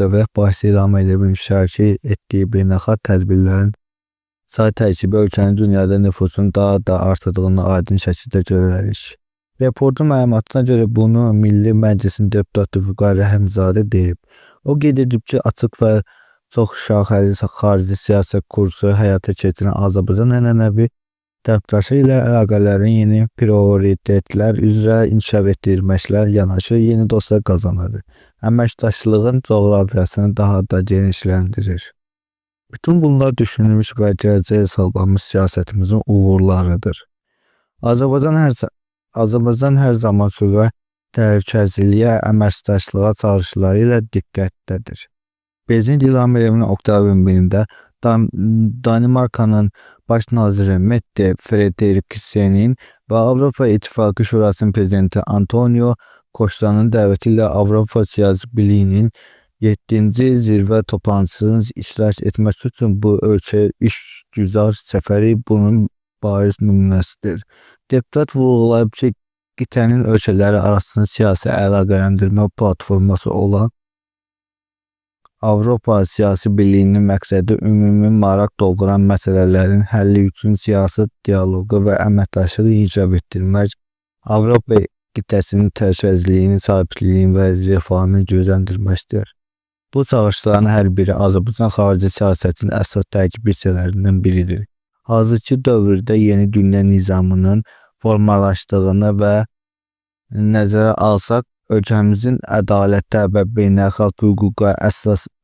Dövlət başçısı İlham Əliyevin müşahidə etdiyi beynəlxalq tədbirlərin say tərkibi ölkənin dünyada nüfuzunun daha da artdığını aydın şəkildə görərik. Reportun məlumatına görə bunu Milli Məclisin deputatı Vüqar Rəhimzadə deyib. O qeyd edib ki, açıq və çoxşaxəli xarici siyasət kursu həyata keçirən Azərbaycan ənənəvi tərəfdaşı ilə əlaqələrini yeni prioritetlər üzrə inkişaf etdirməklə yanaşı yeni dostlar qazanır, əməkdaşlığın coğrafiyasını daha da genişləndirir. Bütün bunlar düşünülmüş və gələcəyə hesablanmış siyasətimizin uğurlarıdır. Azərbaycan hər zaman sülhə, təhlükəsizliyə, əməkdaşlığa çağırışları ilə diqqətdədir. Prezident İlham Əliyevin oktyabrın 1-də Danimarkanın baş naziri Mette Frederiksenin və Avropa İttifaqı Şurasının prezidenti Antonio Kostanın dəvəti ilə Avropa Siyasi Birliyinin 7-ci zirvə toplantısında iştirak etmək üçün bu ölkəyə işgüzar səfəri bunun bariz nümunəsidir. Deputat vurğulayıb ki, qitənin ölkələri arasında siyasi əlaqələndirmə platforması olan Avropa Siyasi Birliyinin məqsədi ümumi maraq doğuran məsələlərin həlli üçün siyasi dialoqu və əməkdaşlığı inkişaf etdirmək, Avropa qitəsinin təhlükəsizliyini, sabitliyini və rifahını gücləndirməkdir. Bu çağırışların hər biri Azərbaycan xarici siyasətinin əsas tərkib hissələrindən biridir. Hazırki dövrdə yeni dünya nizamının formalaşdığını və nəzərə alsaq, ölkəmizin ədalətə və beynəlxalq hüquqa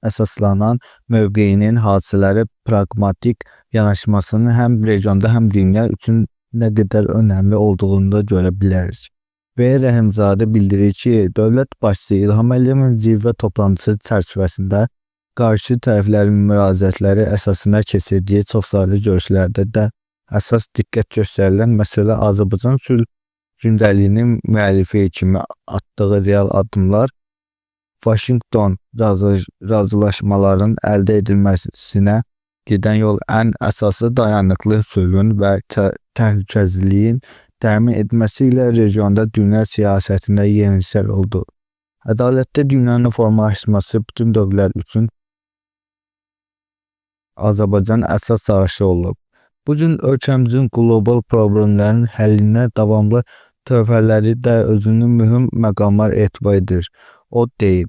əsaslanan mövqeyinin, hadisələrə praqmatik yanaşmasının həm regionda, həm dünya üçün nə qədər önəmli olduğunu da görə bilərik. V. Rəhimzadə bildirir ki, dövlət başçısı İlham Əliyevin zirvə toplantısı çərçivəsində qarşı tərəflərin müraciətləri əsasında keçirdiyi çoxsaylı görüşlərdə də əsas diqqət göstərilən məsələ Azərbaycan sülh gündəliyinin müəllifi kimi atdığı real addımlar, Vaşinqton razılaşmalarının əldə edilməsinə gedən yol, ən əsası dayanıqlı sülhün və təhlükəsizliyin təmin edilməsi ilə regionda dünya siyasətində yeniliklər oldu. Ədalətli dünyanın formalaşması bütün dövrlər üçün Azərbaycanın əsas çağırışı olub. Bu gün ölkəmizin qlobal problemlərin həllinə davamlı töhfələri də özünü mühüm məqamlar etibar edir, o deyib.